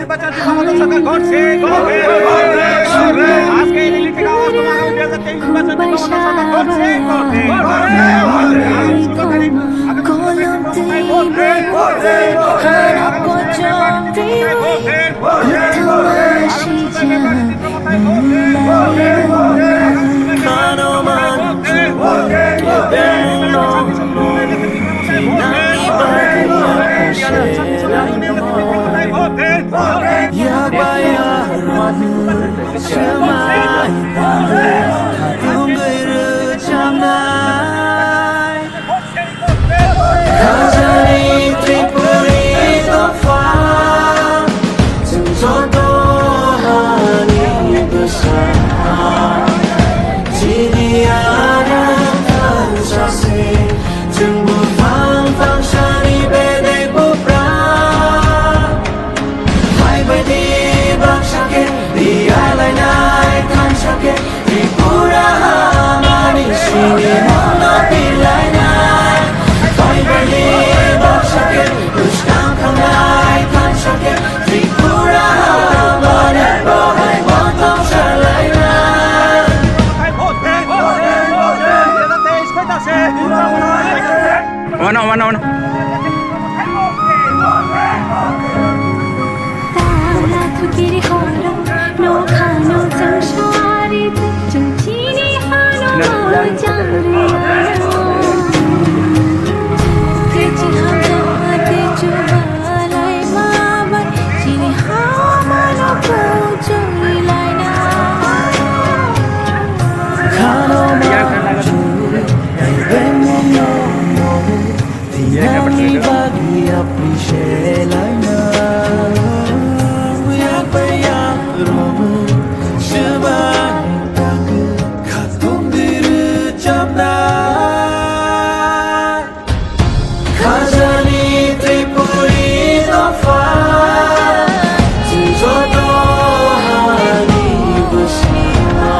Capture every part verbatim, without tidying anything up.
নির্বাচন দিবস সরকার ঘটছে, ঘটছে। আজকে এই রিলিফের আওয়াজ তোমার দুই হাজার তেইশ নির্বাচন দিবস সরকার ঘটছে, ঘটছে। Wano, wano, wano. Tiyangni bagwi appreciate laina. Yak bai yak romwi swbai tangwi khatungwi rwchapnai. Khajani Tripuri dopha, chwng joto hani bwskango.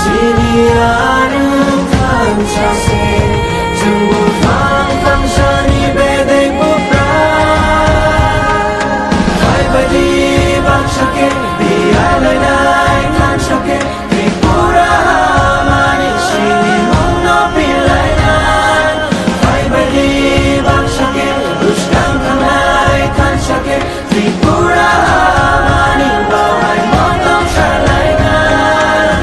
Chini ani thansa se, chwng buphang thansani bedek buphang. Phaibaidi baksa khe, biyalainai thansa khe, Tripura mani sini mungno pilainai. Phaibaidi baksa khe, bwskang thangnai thansa khe, Tripura mani bahai motong salainai.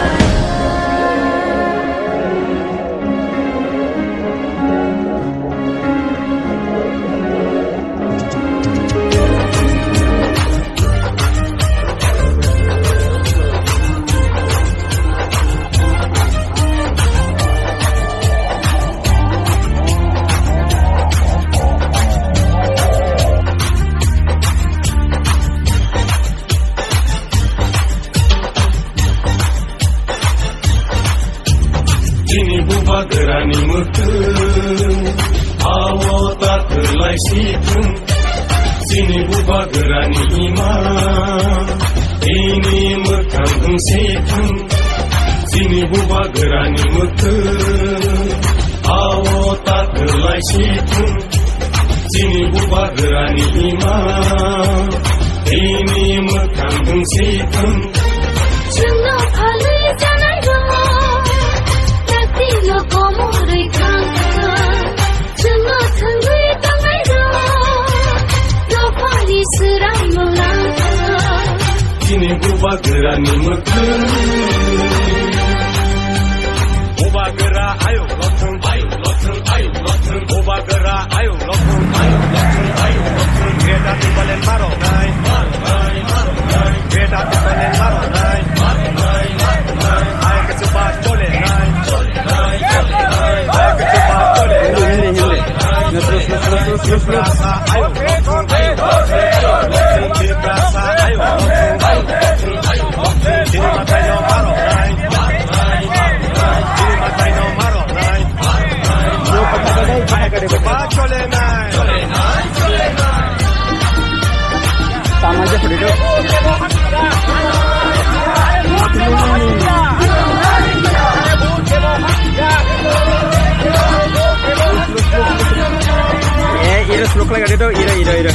Chini bubagrani mwkhwng, awo ta kwlai si thung. Chini bubagrani ima, ini mwkhang wng si thung. Chini bubagrani mwkhwng, awo ta kwlai si thung. Chini bubagrani ima, ini mwkhang wng si thung. Chwngno phalwi janairok, naktino komorwi thangkha. Chwngno thangwi tongnairok, dophani swraino langkha. Chini bubagrani mwkhwng. Bubagra ayuk lothwng, ayuk lothwng, ayuk lothwng. Bubagra ayuk lothwng, ayuk lothwng, ayuk lothwng. Greater Tipraland maroknai, maroknai, maroknai. Greater Tipraland maroknai, maroknai, maroknai. Ayuk chuba cholenai, cholenai, cholenai. Ayuk chuba cholenai. Hindi, hindi, hindi. Slow, slow, slow, slow, slow, slow. Tiprasa ayuk lothwng, ayuk lothwng. Tiprasa ayuk lothwng, ayuk lothwng, ayuk lothwng. Chini mwtaino maroknai, maroknai, maroknai. Chini mwtaino maroknai, maroknai. Ba cholenai. Tama je puri do. Eh, iro slow khlai gadi do, iro, iro, iro.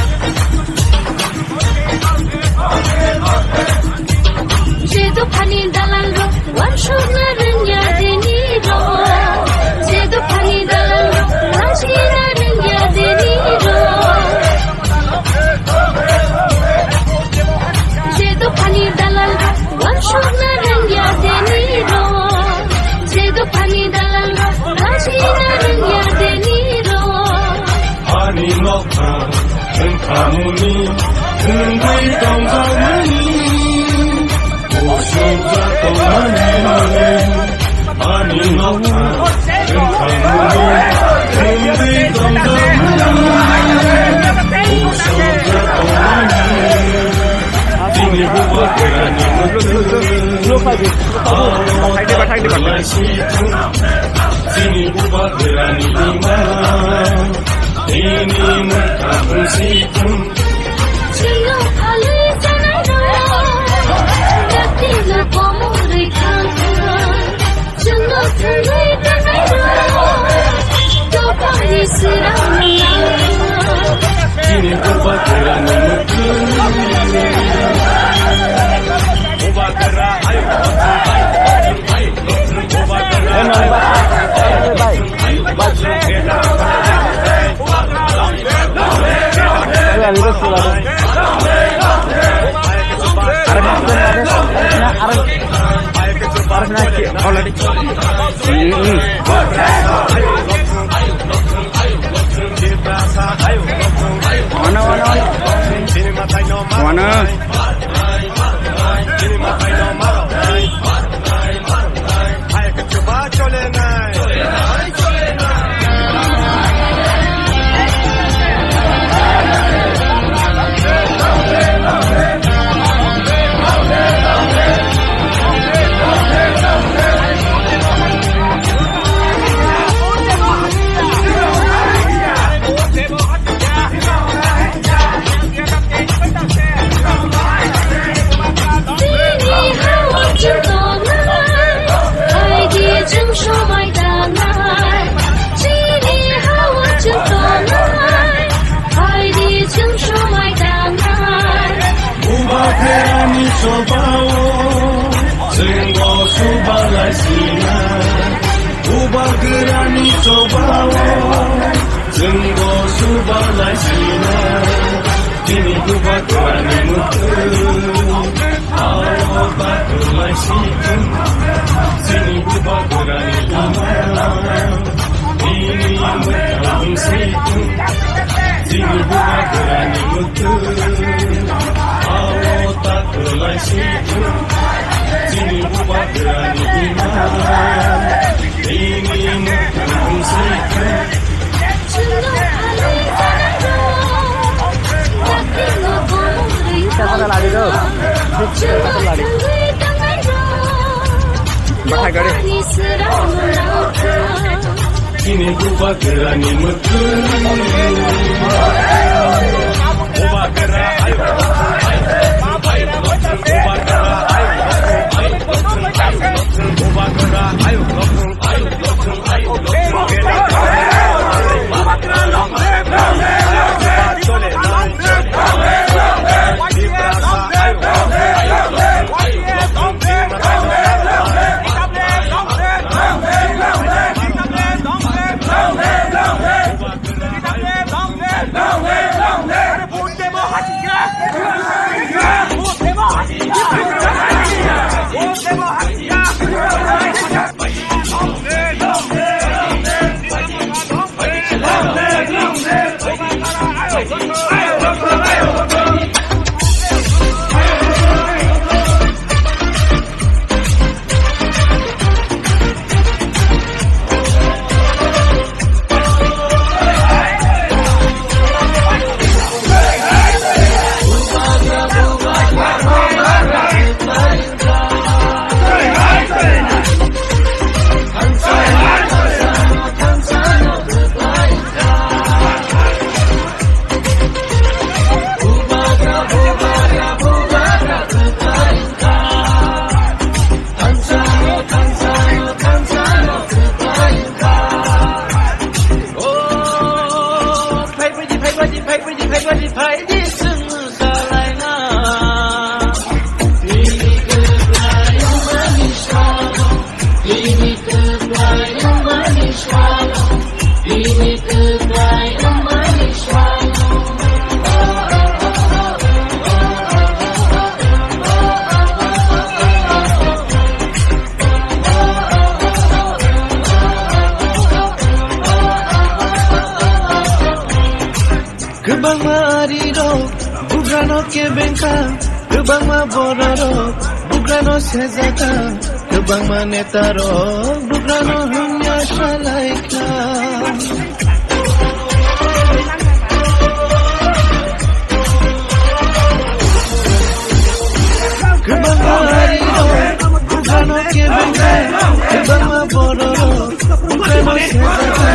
Wngkhamuni wngwi tongjakmani, usukjak tongmani, ani nokha wngkhamuni wngwi tongjakmani, usukjak tongmani, tini bubagrani mwkhwtwng. Tini bubagrani imang, tini mwkhwtwng situng. Chwngno phalwi chanai rw, dakti no komorwi thang thang. Chwngno thangwi tanai rw, topani swrang. Tini bubagrani mwkhwtwng. Bubagra ayo. Wana, wana, wana. Wana. Chini hawa chwng tongnai, hai di chwng somai tangnai. Chini hawa chwng tongnai, hai di chwng somai tangnai. Bubagrani chobao chwngbo subalai sinai. Bubagrani chobao chwngbo subalai sinai. Chini bubagrani mwkhwtwng. Aro bagrwlai situng, chini bubagrani imang. Tini mwkhwtwng situng, chini bubagrani mwkhwtwng. Aro tagrwlai situng, chini bubagrani imang. Tini mwkhwtwng situng. Bathai gari. Chini bubagrani mwkhwtwng. Bubagra ayo. Bubagra ayo. Bubagra ayo. Kebengkha, kwbangma bororok bugrano sejaka, kwbangma netarok bugrano hwnya salaikha. Kwbangma harirok bugrano kebengkha, kwbangma bororok bugrano sejaka,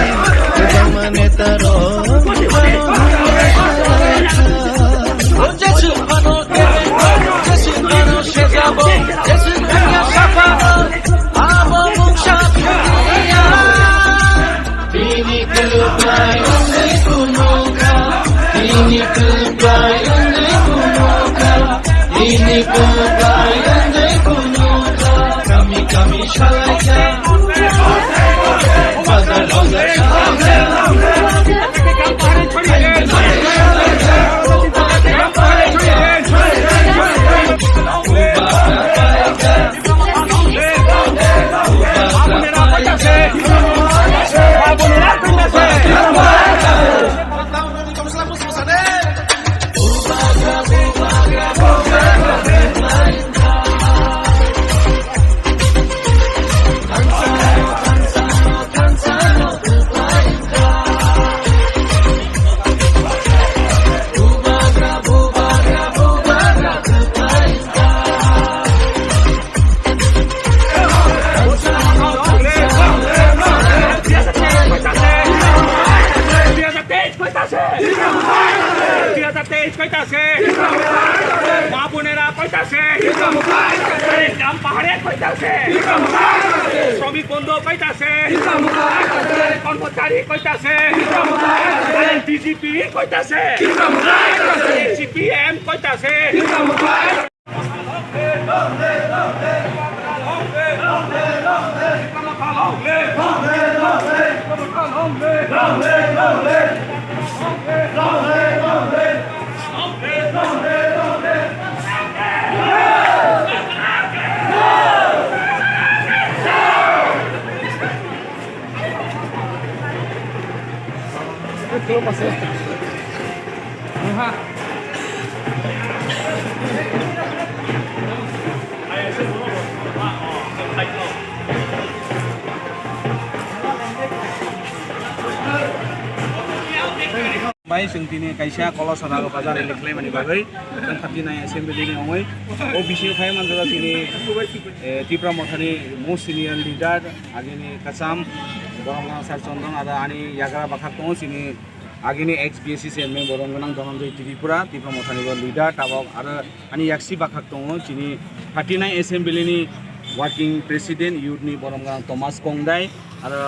kwbangma netarok bugrano hwnya salaikha. দুই হাজার তেইশ কইতাছে? দুই হাজার তেইশ কইতাছে? মা বোনেরা কইতাছে? গ্রাম পাহাড়ে কইতাছে? শ্রমিক বন্ধু কইতাছে? কর্মচারী কইতাছে? ডিজিপি কইতাছে? সিপিএম কইতাছে? Bai chwng tini kaisa Kolosora bazar rally khlaimani bagwi thirty nine assembly ni ongwi o bisingo phai manjak chini, eh, Tipra Mothani most senior leader agini Kacham Boromgana Sir Chondon aro ani yagra bwkhak tongo chini agini ex B S C chairman Boromgana Dhananjoy Tripura, Tipra Mothani bo leader tabok aro ani yaksi bwkhak tongo chini thirty nine assembly ni working president youth ni Boromgana Thomas Kongdai, aro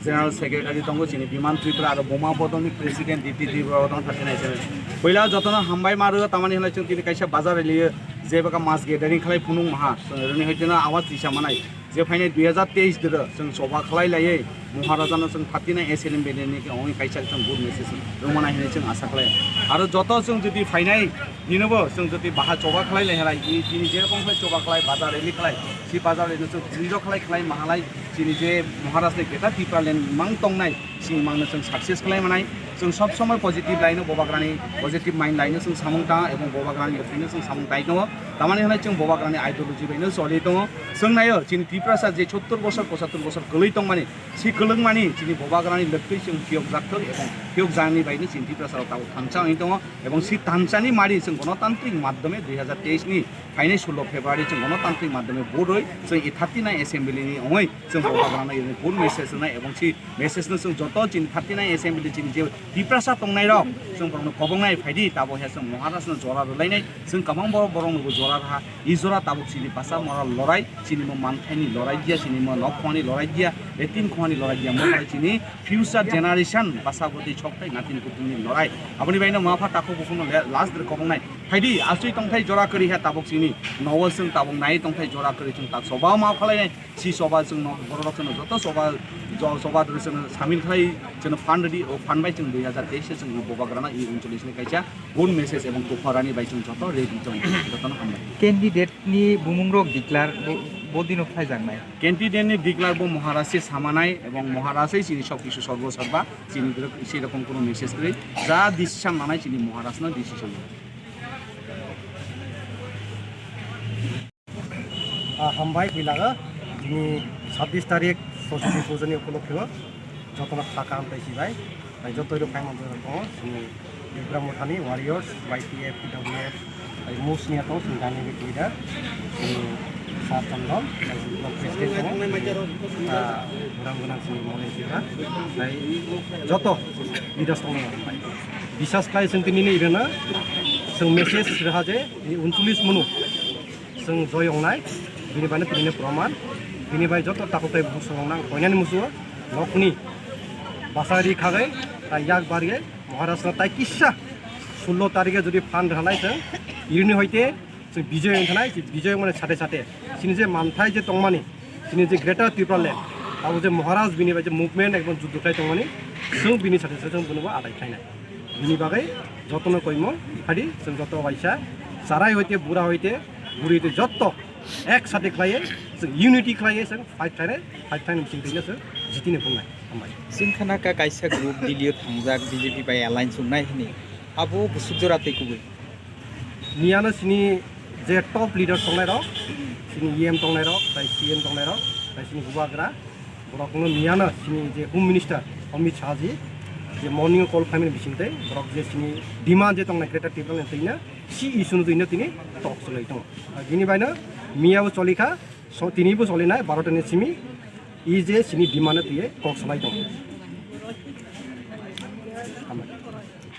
general secretary tongo chini Biman Tripura, aro Buma Bodol ni president D T Tripura bo tongo thirty nine assembly. Puila jotono hambai ma rw tamani hwnwi chwng tini kaisa bazar rally o je bwkha mass gathering khlai phunuk maha chwng rwni hwiteno awaz tisa manai. Je phainai dui hazar teis doro chwng choba khlai laiwi Maharajano chwng thirty nine S L M Band ni ongwi kaisa chwng good message rwmani hinwi chwng asa khlai. Aro joto chwng jodi phainai dinobo chwng jodi baha choba khlai lai halai, i chini je rokom khlai choba khlai, bazar rally khlai, si bazar rally no chwng tini rok khlai khlai mahalai chini je Maharaj ni Greater Tipraland mang tongnai, si mangno chwng success khlai manai. Chwng sob somoi positive line o Bobagrani, positive mind line o chwng samung ta ebong Bobagrani bwkhwino chwng samung tai tongo. Tamani hwnwi chwng Bobagrani ideology bai no choli tongo. Chwng naio chini Tiprasa je sottor bosor, pochattor bosor kwlwi tongmani, si kwlwngmani chini Bobagrani lwktwi chwng phiyok jakthok ebong phiyok jani bai no chini Tiprasa rok tabuk thansa wngwi tongo. Ebong si thansani mari chwng gonotantrik madhyome dui hazar teis ni phainai sullo February chwng gonotantrik madhyome vote rwi chwng e thirty nine assembly ni ongwi chwng Bobagrano good message rwnai ebong si message no chwng joto chini thirty nine assembly chini je Tiprasa tongnai rok chwng borokno kobongnai phaidi tabo he chwng Maharaj no jora rwlainai chwng kwbang borok borok no bo jora rwha. I jora tabuk chini basa mora lorai chini mo manthai ni lorai dia chini mo nok khongni lorai dia etin khongni lorai dia mo chini future generation basa bwtwi sok tai natin kutung ni lorai. Aboni bai no ma pha takhuk bukhuk no le last der kobongnai phaidi asui tongthai jora kwrwi he tabuk chini nowo chwng tabuk nai tongthai jora kwrwi chwng tak soba ma phalai nai. Si soba chwngno borok rok chwngno joto soba jo-, soba dwrwi chwngno samil khlai chwngno phan rwdi. O phan bai chwng dui hazar teis se chwngno Bobagrano i uncholish ni kaisa good message ebong kupharani bai chwng joto ready tong jotono hambai. Candidate ni bumung rok declare bo, bo dino khlaijaknai. Candidate ni declare bo Maharaj se samanai ebong Maharaj se chini sob kisu sorbo sorba chini borok se rokom kuno message kwrwi ja decision lanai chini Maharaj no decision. Hambai pwilago, bini sabbish tarik Saraswati puja ni upolokhe o jotono kha kaham tei sibai, tai joto rok phai manjak rok tongo, chini Tipra Mothani warriors, Y T F, T W F, tai mus ni tongo, chini gani ni leader, chini Sir Chandon, tai chini block president tongo, ah, gwnang gwnang chini Molen Sibra, tai joto leaders tongo. Bisas khlai chwng tini ni irwna, chwng message rwha je, ni uncholish munu. Chwng joi wngnai, bini bai no tini ni proman, bini bai joto takhuk tai bukhuk swng wngnai ang koinani musuo, nokni basa ri khagai, tai yak barigai, Maharaj no tai kisa sullo tarige jodi phan rwhalai chwng, irini hoite chwng bijoi wngkhanai, chwng bijoi wngmani sate sate, chini je manthai je tongmani, chini je Greater Tipraland, abo je Maharaj bini bai je movement ekdom juddo khlai tongmani, chwng bini sate sate chwng bonobo adai khlainai. Bini bagwi jotono koimung phadi, chwng joto waisa, charai hoite, bura hoite, buri hoite, joto ek sate khlaiwi, chwng unity khlaiwi, chwng fight khlainai, fight khlainai, chwng tini chwng jitini phungnai. Hambai. Chwng khana kha kaisa group Delhi o thangjak B J P bai alliance wngnai hwnwi, abo bwswk jora tei kubui. Miyano chini je top leader tongnai rok, chini E M tongnai rok, tai C M tongnai rok, tai chini bubagra, borok no miyano chini je Home Minister Amit Shah ji je morning call khlaimani bising tei borok je chini demand je tongnai Greater Tipraland twi no si issue no twi no tini tok cholai tongo. Ar bini bai no miya bo choli kha, so tini bo choli nai baro ta ni simi i je chini demand no twi kok cholai tongo. Hambai.